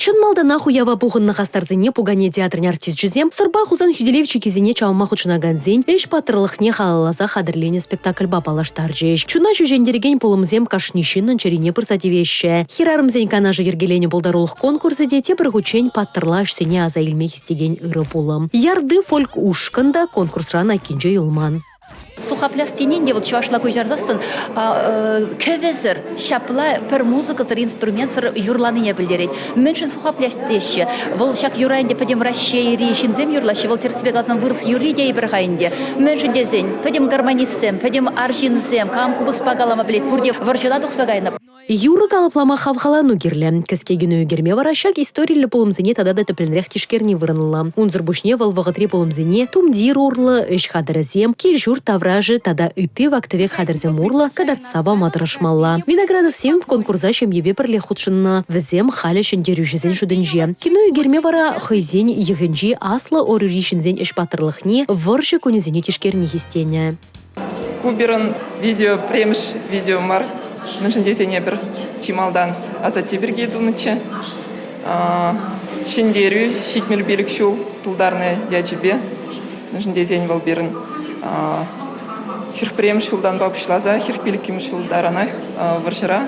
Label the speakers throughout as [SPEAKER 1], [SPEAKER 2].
[SPEAKER 1] Чӑн малтанах уява пухӑннӑ хастарсене пукане театрӗн артисчӗсем Сӑрпа Хусан хӳтӗлев чиккисене чавма хутшӑнакансен ӗҫ паттӑрлӑхне халалласа хатӗрленӗ спектакльпа паллаштарчӗҫ. Чуна ҫӳҫентерекен пулӑмсем кашни ҫыннӑн чӗрине пырса тивеҫҫӗ. Хӗрарӑмсен канашӗ йӗркеленӗ пултарулӑх конкурсӗ те тепӗр хутчен паттӑрла ӗҫсене аса илме хистекен ырӑ пулӑм. Ярды фольк-ушкӑн та конкурсран айккинче юлман.
[SPEAKER 2] Сухапляс тенин те вӑл чӑвашла куҫарсассӑн кӗвӗсӗр, ҫапла пӗр музыкӑсӑр, инструментсӑр юрланине пӗлтерет. Мӗншӗн сухапляс теҫҫӗ? Вӑл ҫак юра ӗнтӗ пӗтӗм Раҫҫейри ҫынсем юрлаҫҫӗ, вӑл тӗрӗссипе каласан вырӑс юрри тейӗпӗр-ха ӗнтӗ. Мӗншӗн тесен пӗтӗм гармонистсем, пӗтӗм арҫынсем, кам купӑспа калама пӗлет, пурте вӑрҫӑна тухса кайнӑ.
[SPEAKER 1] Юрӑ калӑплама хавхалану кирлӗ. Кӗске кино ӳкерме вара ҫак историллӗ пулӑмсене тата та тӗплӗнрех тишкерни вырӑнлӑ. Унсӑр пуҫне вӑл вӑхӑтри пулӑмсене тумтир урлӑ, ӗҫ хатӗрӗсем, кил-ҫурт таврашӗ тата ытти вак-тӗвек хатӗрсем урлӑ кӑтартса пама тӑрӑшмалла. Виноградовсем конкурса ҫемьепе пӗрле хутшӑннӑ. Вӗсем халӗ ҫӗнтерӳҫӗсен шутӗнче. Кино ӳкерме вара хӑйсен йӑхӗнчи аслӑ ӑрури ҫынсен ӗҫ паттӑрлӑхне вӑрҫӑ кунӗсене тишкерни хистенӗ.
[SPEAKER 3] Ку пирӗн видео пӗрремӗш видео мар. Мӗншӗн тесен эпир чи малтан асатте пирки тунӑччӗ. Ҫӗнтерӳ 75 ҫул тултарнӑ ячӗпе. Мӗншӗн тесен вӑл пирӗн 41-мӗш ҫултанпа пуҫласа 45-мӗш ҫул таранах вӑрҫӑра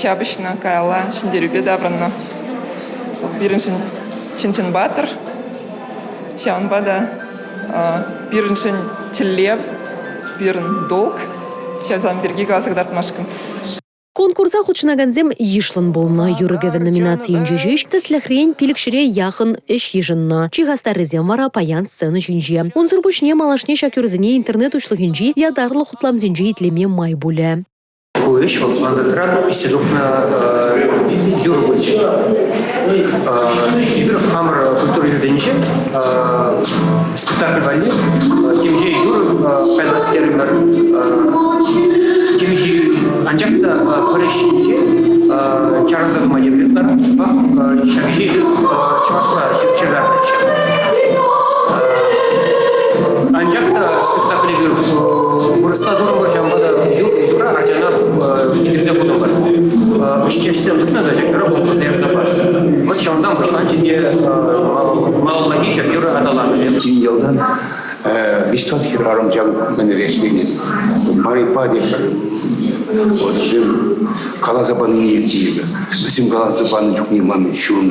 [SPEAKER 3] ҫапӑҫнӑ, каялла ҫӗнтерӳпе таврӑннӑ. Вӑл пирӗншӗн чӑн-чӑн паттӑр. Ҫавӑнпа та Пирӗншӗн тӗллев, пирӗн долг ҫавсем пирки каласа кӑтартмашкӑн.
[SPEAKER 1] Конкурса хутшӑнакансем йышлӑн пулнӑ. Юрӑ-кӗвӗ номинацийӗнче ҫеҫ, тӗслӗхрен, пилӗкҫӗре яхӑн ӗҫ йышӑннӑ. Чи хастаррисем вара паян сцена ҫинче. Унсӑр пуҫне малашне ҫак юрӑсене интернет уҫлӑхӗнчи ятарлӑ хутламсенче итлеме май пулӗ.
[SPEAKER 4] Ку ӗҫ вӑл ӑнсӑртран ӳссе тухнӑ юр пулчӗ. Эпир хамӑр культура ҫуртӗнче спектакль валли темиҫе юр хайлас терӗмӗр. Темиҫе анчах та пӗр ӗҫ ҫинче чарӑнса тӑма тиврӗ. Шӑпах ҫак ӗҫе чӑвашла ҫыртарнӑччӗ. Анчах та спектакль эпир вырӑсла турӑмӑр, ҫавӑнпа та юра ачана илсе хутӑмӑр. Ӗҫтешсем тытнӑ та ҫак юра конкурса ярса панӑ. Вот ҫавӑнтан пуҫланчӗ те малаллахи ҫак юрӑ аталанӑвӗ.
[SPEAKER 5] Ялтан виҫ-тӑват хӗрарӑм ҫав мӗнре ӗҫленӗ. Марипа тетпӗр. Вот вӗсем каласа панине илтнӗ эпӗ. Вӗсем каласа панӑ чухне ман ҫурӑм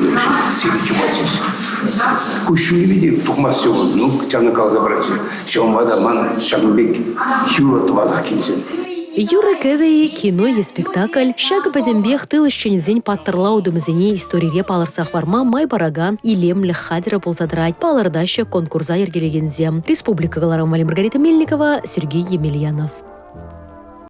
[SPEAKER 5] сивӗ чупатчӗҫ. Куҫҫулӗпе те тухмастчӗ вӑл. Ну, ҫавна каласа паратчӗ. Ҫавӑнпа та ман ҫакӑн пек юрӑ тӑвасах килчӗ.
[SPEAKER 1] Юрӑ-кӗвӗ-и, кино е спектакль – ҫакӑ пӗтӗмпех тыл ӗҫченӗсен паттӑрла утӑмӗсене историре палӑртса хӑварма май паракан илемлӗх хатӗрӗ пулса тӑрать, палӑртаҫҫӗ конкурса йӗркелекенсем. Республика кӑларӑм валли Маргарита Мельникова, Сергей Емельянов.